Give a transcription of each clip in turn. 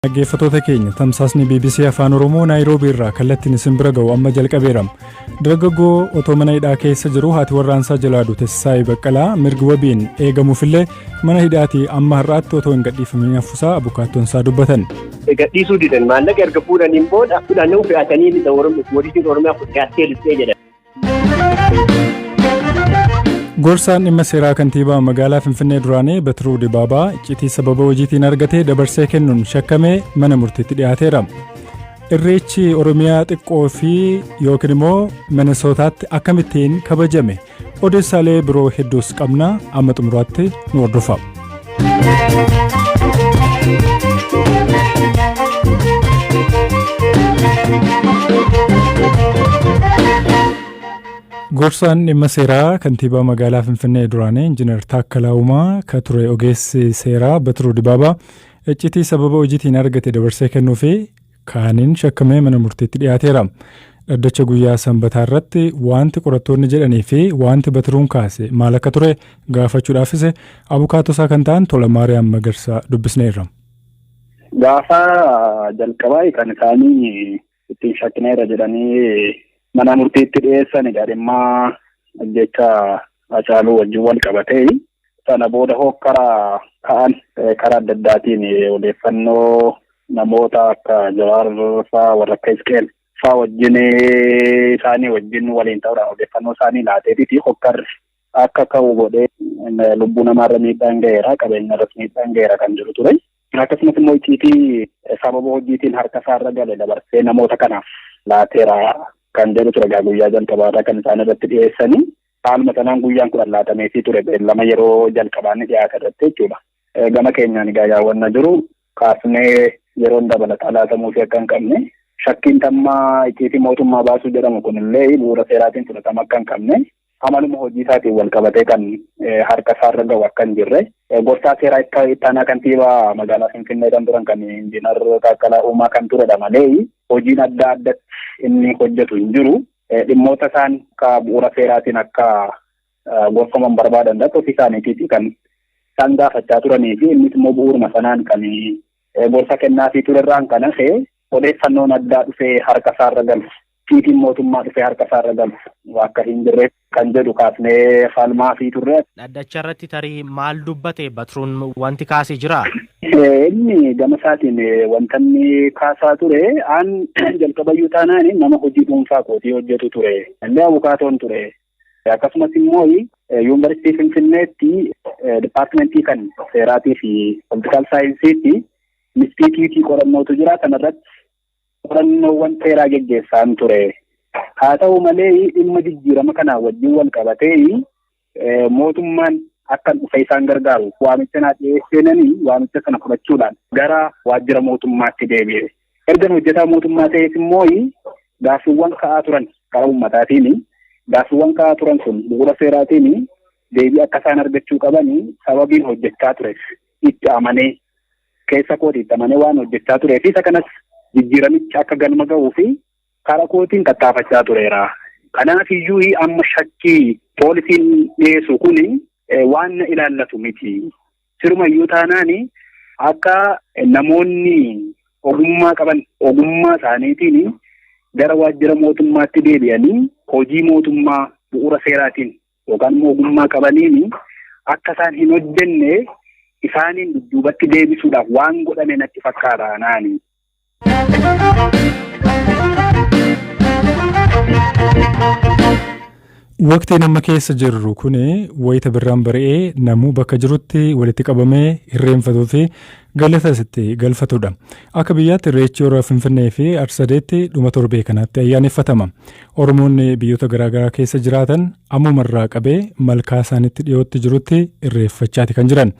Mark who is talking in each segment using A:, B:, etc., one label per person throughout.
A: Dhaggeeffattoota keenya, tamsaasni BBC Afaan Oromoo Naayiroobii irraa kallattiin isin bira ga'u amma jalqabeera. Dargaggoo otoo mana hidhaa keessa jiru haati warraansaa jalaa duute Sisaay Baqqalaa mirgi wabiin eegamuufillee mana hidhaatii amma har'aatti otoo hin gadhiifamin hafuusaa abukaattoon isaa dubbatan.
B: Gadhiisuu didan. Maallaqa erga fuudhaniin booda fudhanii fe'atanii poolisiin Oromiyaa fe'attee lixxee jedhan.
A: Gorsaan dhimma seeraa kantiibaa magaalaa Finfinnee duraanii Batiruu Dibaabaa iccitii sababa hojiitiin argatee dabarsee kennuun shakkamee mana murtiitti dhiyaateera. Irreechi Oromiyaa xiqqoo fi yookiin immoo Minisootaatti akkamittiin kabajame? Odeessaalee biroo hedduus qabna, amma xumuraatti nu hordofa. Gorsaan dhimma seeraa kantiibaa magaalaa Finfinnee duraanii Injiinar Taakkalaa Uumaa ka ture ogeessi seeraa Batiruu Dibaabaa iccitii sababa hojiitiin argate dabarsee kennuu fi kaaniin shakkamee mana murtiitti dhiyaateera. Dhaddacha guyyaa Sanbataa irratti wanti qorattoonni jedhanii fi wanti Batiruun kaase maal akka ture gaafachuudhaafis abukaatoo isaa kan ta'an Tola Maariyaam Magarsaa dubbisneerra.
C: Gaafa jalqabaa kan isaanii ittiin shakkineera jedhanii mana murtiitti dhiyeessanidha. Dhimma jecha Hacaaluu wajjin wal qabatee sana booda hokkara ka'an karaa adda addaatiin odeeffannoo namoota akka Jawaar fa'aa, warra akka Isqeel fa'aa wajjin, isaanii wajjin waliin ta'uudhaan odeeffannoo isaanii laateetii hokkarri akka ka'u godhee lubbuu namaarra miidhaan ga'eera, qabeenya irratti miidhaan ga'eera kan jiru ture. Akkasumas immoo icciitii sababa hojiitiin harka isaarra gale dabarsee namoota kanaaf laateera kan jedhu ture gaa guyyaa jalqabaarraa kan isaan irratti dhiyeessanii. Haaluma sanaan guyyaan 10 laatameefii ture beellama yeroo jalqabaa inni dhiyaate irratti jechuudha. Gama keenyaan egaa yaawwanna jiru kaasnee yeroon dabalataa laatamuufii akka hin qabne, shakkiin tammaa icciitii mootummaa baasuu jedhamu kunillee bu'uura seeraatiin fudhatama akka hin qabne, amaluma hojii isaatiin wal qabatee kan harka isaarra gahu akka hin jirre, gorsaa seeraa ittaanaa kantiibaa magaalaa Finfinnee kan turan kan Injiinar Taakkalaa Uumaa kan turedha malee hojiin adda addatti inni hojjetu hin jiru. Dhimmoota isaan akka bu'uura seeraatiin akka gorfaman barbaadan irratti ofii isaaniitiiti kan isaan gaafachaa turanii fi innis immoo bu'uuruma sanaan kan gorsa kennaafii turerraan kan hafe odeeffannoon addaa dhufee harka isaarra galu, icciitiin mootummaa dhufee harka isaarra galu akka hin jirre kan jedhu kaasnee falmaafii turre.
D: Dhaddacha irratti tarii maal dubbate Batiruun, wanti kaasee jira?
C: Inni gama isaatiin wanta inni kaasaa ture, aan jalqabayyuu taanaan nama hojii dhuunfaa kootii hojjetu ture. Illee abukaatoon ture. Akkasumas immoo Yuunivarsiitii Finfinneetti dipaartimentii kan seeraatii fi political scienceiitti inistiitiitii qorannootu jira. Kanarratti qorannoowwan seeraa geggeessaan ture. Haa ta'u malee, dhimma jijjiirama kanaa wajjin wal qabatee mootummaan akka dhufe isaan gargaaru waamicha naa dhiyeesseenanii waamicha sana fudhachuudhaan gara waajjira mootummaatti deebi'e. Ergan hojjetaa mootummaa ta'eef immoo gaaffiiwwan ka'aa turan karaa uummataatiin, gaaffiiwwan ka'aa turan sun bu'uura seeraatiin deebii akka isaan argachuu qabanii sababiin hojjechaa tureef itti amanee, keessa kootii itti amanee waan hojjechaa tureef, isa kanas jijjiiramichi akka galma ga'uu fi karaa kootiin tattaafachaa tureera. Kanaaf iyyuu amma shakkii poolisiin dhiyeessu kuni waan na ilaallatu miti. Sirumayyuu taanaan akka namoonni ogummaa qaban ogummaa isaaniitiin gara waajjira mootummaatti deebi'anii hojii mootummaa bu'uura seeraatiin yookaan immoo ogummaa qabaniin akka isaan hin hojjenne isaaniin dudduubatti deebisuudhaaf waan godhame natti fakkaata naani.
A: Waqtiin amma keessa jirru kun wayita birraan bari'ee namuu bakka jirutti walitti qabamee irreenfatuu fi galata itti galfatudha. Akka biyyaatti Irreechi Hora Finfinnee fi Arsadeetti dhuma torbee kanaatti ayyaaneffatama. Oromoonni biyyoota garaagaraa keessa jiraatan ammumarraa qabee malkaa isaanitti dhiyootti jirutti irreeffachaati kan jiran.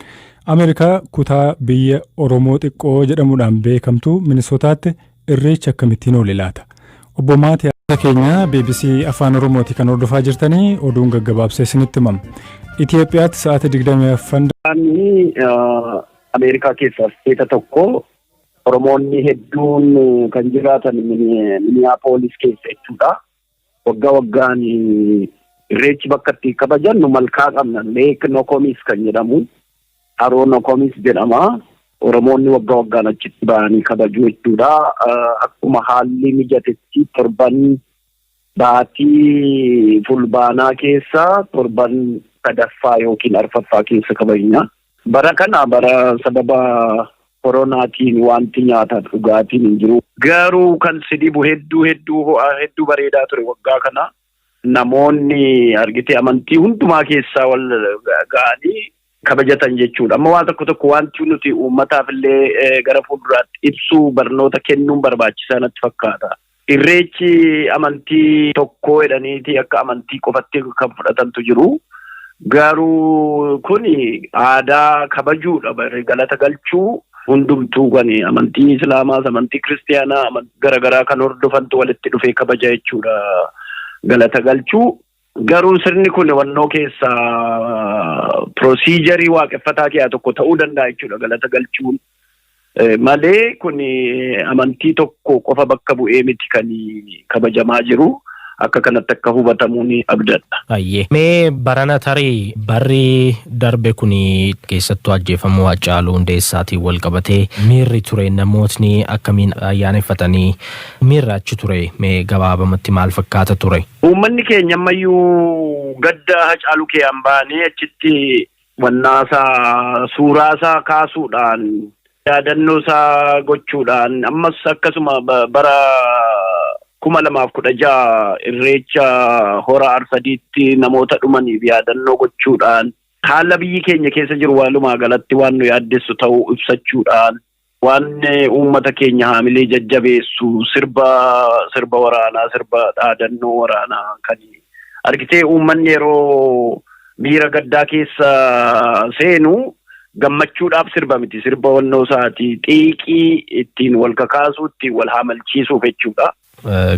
A: Ameerikaa kutaa biyya Oromoo xiqqoo jedhamuudhaan beekamtu Minisootaatti Irreechi akkamittiin oole laata? Obbo Maatiyaas keenya BBC Afaan Oromooti kan hordofaa jirtanii, oduun gaggabaabsee isinitti himama. Itoophiyaatti sa'aatii 24
B: Ameerikaa keessaa state tokko, Oromoonni hedduun kan jiraatan Minneapolis keessa jechuudha. Waggaa waggaan Irreechi bakka itti kabajannu malkaa qabna. Lake Nokomis kan jedhamu. Haroo Nokomis jedhama. Oromoonni waggaa waggaan achitti ba'anii kabaju jechuudha. Akkuma haalli mijatetti torban baatii fulbaanaa keessa torban sadaffaa yookiin arfaffaa keessa kabajna. Bara kana bara sababa koronaatiin wanti nyaataaf dhugaatiin hin jiru. Garuu kan si dhibu hedduu hedduu ho'aa hedduu bareedaa ture waggaa kana. Namoonni argitee amantii hundumaa keessaa wal ga'anii kabajatan jechuudha. Amma waan tokko tokko wanti nuti uummataaf illee gara fuulduraatti ibsuu barnoota kennuun barbaachisaa natti fakkaata. Irreechi amantii tokkoo jedhaniiti akka amantii qofatti kan fudhatantu jiru. Garuu kuni aadaa kabajuudha, galata galchuu hundumtuu kan amantii Islaamaas, amantii Kiristiyaanaa garaagaraa kan hordofantu walitti dhufee kabaja jechuudha. Galata galchuu. Garuu sirni kun wannoo keessaa procedure waaqeffataa keessaa tokko ta'uu danda'a jechuudha galata galchuun. Malee kun amantii tokko qofa bakka bu'ee miti kan kabajamaa jiru. Akka kanatti akka hubatamuun abdadha.
D: Baay'ee. Mee barana tarii barri darbe kun keessattuu ajjeefamuu Haacaaluu Hundeessaatiin wal qabatee miirri ture, namootni akkamiin ayyaaneffatanii, miirri achi ture mee gabaabamatti maal fakkaata ture?
B: Uummanni keenya ammayyuu gadda Haacaaluu keeyaan ba'anii achitti wannaasaa suuraasaa kaasuudhaan, yaadannoo isaa gochuudhaan, ammas akkasuma bara 2016 irreecha hora Arsadiitti namoota dhumaniif yaadannoo gochuudhaan, haala biyyi keenya keessa jiru walumaa galatti waan nu yaaddessu ta'uu ibsachuudhaan, waan uummata keenya haamilee jajjabeessu sirba, sirba waraanaa, sirba dhaadannoo waraanaa kan argitee uummanni yeroo miira gaddaa keessa seenu gammachuudhaaf sirba miti, sirba wannoo isaati, xiiqii ittiin wal kakaasuu, ittiin wal hamalchiisuuf jechuudha.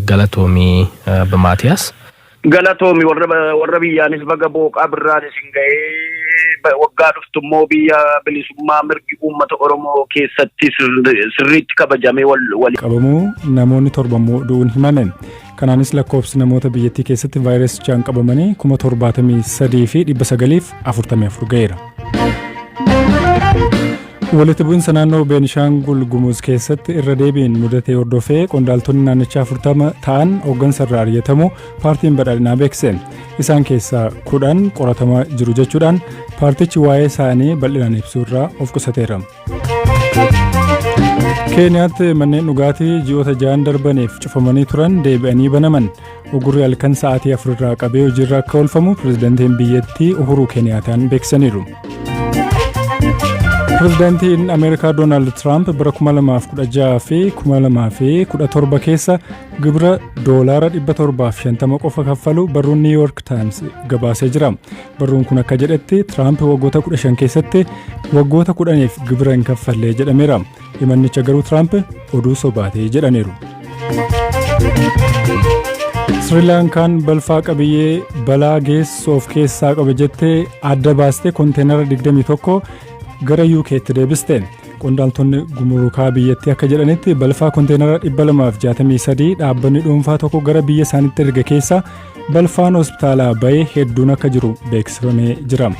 D: Galatoomii, Abba Maatiyaas.
B: Galatoomi. Warra biyyaanis baga booqaa birraanis hin ga'ee. Waggaa dhuftu immoo biyya bilisummaa mirgi uummata Oromoo keessatti sirriitti kabajamee wal
A: qabamuu namoonni 7 immoo du'uun himame. Kanaanis lakkoofsi namoota biyyattii keessatti vaayirasichaan qabamanii 73,944 ga'eera. Walitti bu'insa naannoo Beenishaangul Gumuz keessatti irra deebiin mudatee hordofee qondaaltonni naannichaa 40 ta'an hooggansa irraa ari'atamu paartiin badhaadhinaa beekse. Isaan keessaa 10 qoratamaa jiru jechuudhaan paartichi waa'ee isaanii bal'inaan ibsuu irraa of qusateera. Keeniyaatti manneen dhugaatii ji'oota 6n darbaniif cufamanii turan deebi'anii banaman. Ugurri halkan sa'aatii 4 irraa qabee hojiirra akka oolfamu pirezidaantiin biyyattii Uhuruu Keeniyaataan beeksisaniiru. Pirezidaantiin Ameerikaa Doonaald Tiraamp bara 2016 fi 2017 keessa gibira doolaara 750 qofa kaffalu barruun New York Times gabaasee jira. Barruun kun akka jedhetti Tiraamp waggoota 15 keessatti waggoota 10f gibira hin kaffallee jedhameera. Himannicha garuu Tiraamp oduu sobaatee jedhaniiru. Sri Lankaan balfaa qabiyyee balaa geessu of keessaa qaba jettee adda baastee konteenara 21 gara UK'tti deebiste. Qondaaltonni gumurukaa biyyattii akka jedhanitti balfaa konteenara 263 dhaabbanni dhuunfaa tokko gara biyya isaaniitti erge keessa balfaan hospitaalaa bahee hedduun akka jiru beeksifamee jira.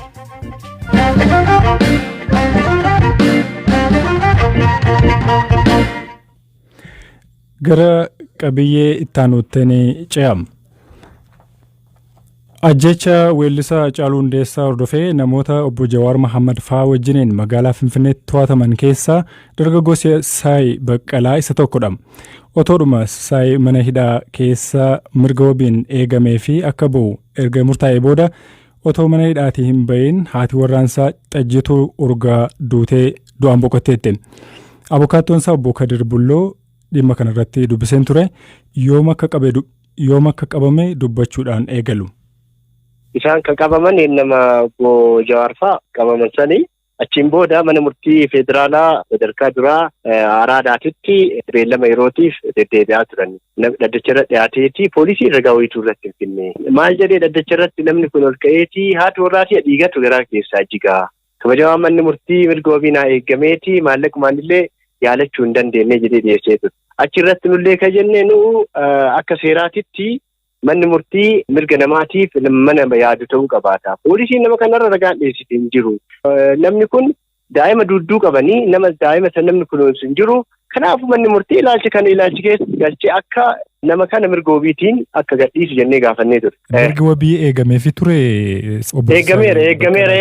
A: Gara qabiyyee itti aanutti ce'ama. Ajjecha weellisaa Haacaaluu Hundeessaa hordofee namoota obbo Jawaar Mohammad fa'aa wajjiniin magaalaa Finfinneetti to'ataman keessaa dargaggoo Sisaay Baqqalaa isa tokkodha. Otoodhuma Sisaay mana hidhaa keessa mirga wabiin eegamee fi akka ba'u erga murtaa'ee booda, otoo mana hidhaatii hin bahin haati warraansaa Xajjituu Urgaa duutee du'aan boqotteetti. Abukaattoon isaa obbo Kadir Bulloo dhimma kanarratti dubbiseen ture, yoom akka qabame dubbachuudhaan eegalu.
E: Isaan kan qabaman nama obbo Jawaar fa'aa qabaman sanii achiin booda mana murtii federaalaa sadarkaa duraa Araadaatitti beellama yerootiif deddeebi'aa turan. Dhaddacha irra dhiyaateeti poolisii ragaa wayituu irratti hin finne. Maal jedhee dhaddacha irratti namni kun ol ka'eeti, haati warraatii dhiigatu garaa keessaa jigaa. Kabajamaan manni murtii mirga wabii naa eeggameeti maallaqumaan illee yaalachuu hin dandeenye jedhee dhiyeessee ture. Achi irratti nullee kan jenne, nu akka seeraatitti manni murtii mirga namaatiif mana yaadu ta'uu qabaata. Poolisiin nama kanarra ragaan dhiyeessite hin jiru. Namni kun Daa'ima dudduu qabanii nama daa'ima san namni kunuunsu hin jiru. Kanaafuu manni murtii ilaalcha kana ilaalchi keessa galchee akka nama kana mirga wabiitiin akka gadhiisu jennee gaafannee ture.
A: Mirgi wabii eegameefii ture obbo
E: Eegameera eegameera.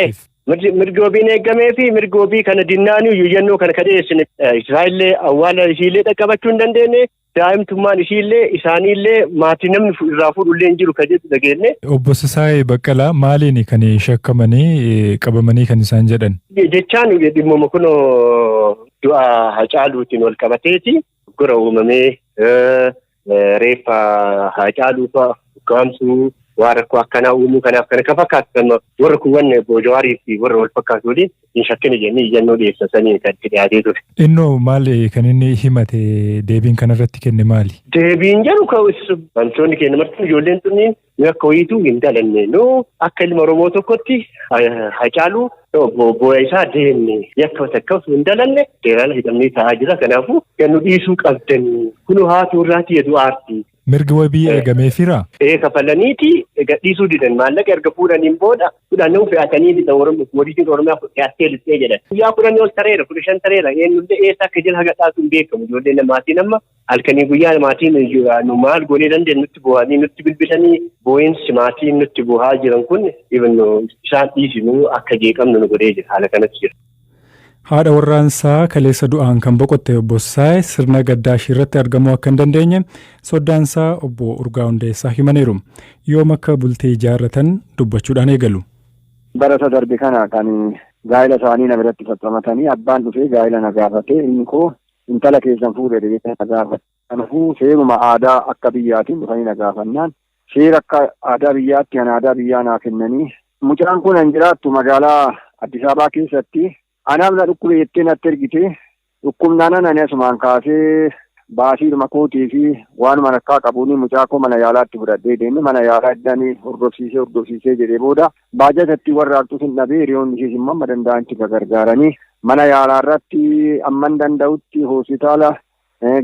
E: Mirgi wabiin eegamee fi mirgi wabii kana dinnaanii iyyannoo kana ka dhiyeessine isaallee awwaala isiillee dhaqqabachuu hin dandeenye daa'imtummaan isiillee isaaniillee maatii namni irraa fuudhullee hin jiru ka jedhu dhageenye.
A: Obbo Sisaayee Baqqalaa maaliin kan shakkamanii qabamanii kan isaan jedhan?
E: Jechaan dhimmuma kunoo du'a Hacaaluutiin wal qabateeti gora uumamee reeffa Hacaaluu fa'a ukkaamsuu waan rakkoo akkanaa uumuu kanaaf kana kan fakkaatu kan warra kuuwwan obbo Jawaarii fi warra wal fakkaatu waliin hin shakkine jennee iyyannoo dhiyeessan saniin kan itti dhiyaatee ture.
A: Innoo maali kan inni himate deebiin kanarratti kenne maali?
E: Deebiin jedhu wantoonni keenya marti ijoolleen tunniin nu akka wayiituu hin dalanne nu akka ilma Oromoo tokkotti Hacaaluu obbo isaa deemne yakka takka osoo hin dalanne seeraan hidhamnee taa'aa jira kanaafuu kan nu dhiisuu qabdanii kunoo haati warraatii edu aarti.
A: Mirgi wabii eegameefiira?
E: Ee kafalaniiti gadhiisuu didan maallaqa erga fuudhaniin booda fudhannoo fe'atanii didan Oromoo poolisiin Oromiyaa fudhattee lixxee jedhan. Guyyaa 10 ol tareera 15 tareera eenyullee eessa akka jiran haga dhaatu hin beekamu ijoolleen maatiin amma halkanii guyyaa maatiin nu maal goonee dandeenye nutti boo'anii nutti bilbilanii boo'insi maatiin nutti boo'aa jiran kun isaan dhiisinuu akka jeeqamnu nu godhee jira haala kanatti jira.
A: Haadha warraansaa kaleessa du'aan kan boqotte obbo Sisaay sirna gaddaa ishii irratti argamuu akka hin dandeenye soddaansaa obbo Urgaa Hundeessaa himaniiru. Yoom akka bultii ijaarratan dubbachuudhaan eegalu.
F: Bara isa darbe kana kan gaa'ela isaanii na biratti fatsamatanii abbaan dhufee gaa'ela na gaafate inni koo intala keessan fuudhe jedhee na gaafate. Kanaafuu seeruma aadaa akka biyyaatiin dhufanii na gaafannaan seera akka aadaa biyyaatti kan aadaa biyyaa naa kennanii mucaan kun an jiraattu magaalaa Addis Ababaa keessatti anaaf na dhukkube jettee natti ergite dhukkubnaanan ani asumaan kaasee baasiidhuma kootii fi waanuma rakkaa qabuun mucaa koo mana yaalaatti fudhadhee deeme mana yaalaa iddanii hordofsiisee hordofsiisee jedhee booda baajatatti warraaqxus hin dhabee hiriyoonni ishees immoo amma danda'anitti gargaaranii mana yaalaa irratti amman danda'utti hospitaala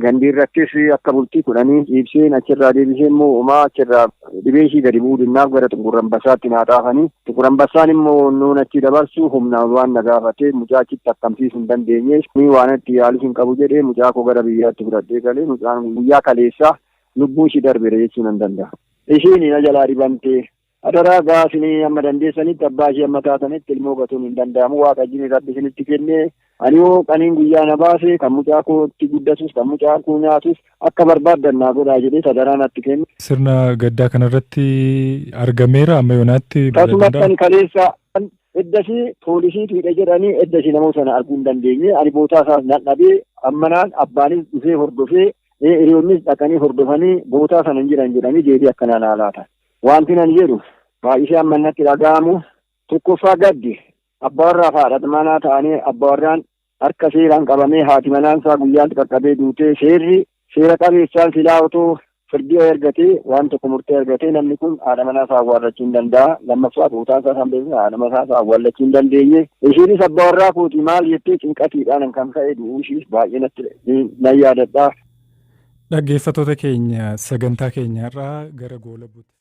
F: gandii irrattis akka bultii 10 dhiibseen achirraa deebisee immoo homaa achirraa dhibee ishii gadi bu'uu dinnaaf gara Xuqur Ambassaatti naa xaafanii Xuqur Ambassaan immoo nuun achi dabarsu humnaan waan na gaafatee mucaa achitti akkamsiisuu hin dandeenye ni waan itti yaalus hin qabu jedhee mucaa koo gara biyyaatti fudhadhee galee mucaan guyyaa kaleessaa lubbuu ishii darbeera jechuu nan danda'a. Ishiin na jalaa dhibamtee Adaraa gaa isin amma dandeessanitti abbaa ishee amma taatanitti ilmoo gatuun hin danda'amu waaqa jini rabbi isinitti kenne ani hoo qaniin guyyaa na baase kan mucaa kootti guddatus kan mucaa koo nyaatus akka barbaaddan naa godhaa jedhee sadaraa natti kenne.
A: Sirna gaddaa kanarratti argameera amma yoonaatti
F: Tasumatti ani kaleessa eddasii poolisiitu hidhe jedhanii eddasii namoota sana arguu hin dandeenye ani bootaa isaas nan dhabee ammanaan abbaanis dhufee hordofee hiriyoonnis dhaqanii hordofanii bootaa sana hin jiran jedhanii deebii akkanaa naa laatan. Wantin ani jedhu baay'isee amma natti dhaga'amu tokkoffaa gaddi abbaa warraa fi haadha manaa ta'anii abbaa warraan harka seeraan qabamee haati manaan isaa guyyaatti qaqqabee duutee seerri seera qabeessaan silaa otoo firdii argatee waan tokko murtee argatee namni kun haadha manaa isaa awwaallachuu hin danda'a. Lammaffaa bootaan isaa san beeksisa haadha manaa isaa awwaallachuu hin dandeenye. Isheenis abbaa warraa kooti maal jettee cinqatiidhaan kan ka'e du'uu ishiis baay'ee natti nan yaadadha.
A: Dhaggeeffattoota keenya sagantaa keenya irraa gara goolabuutti.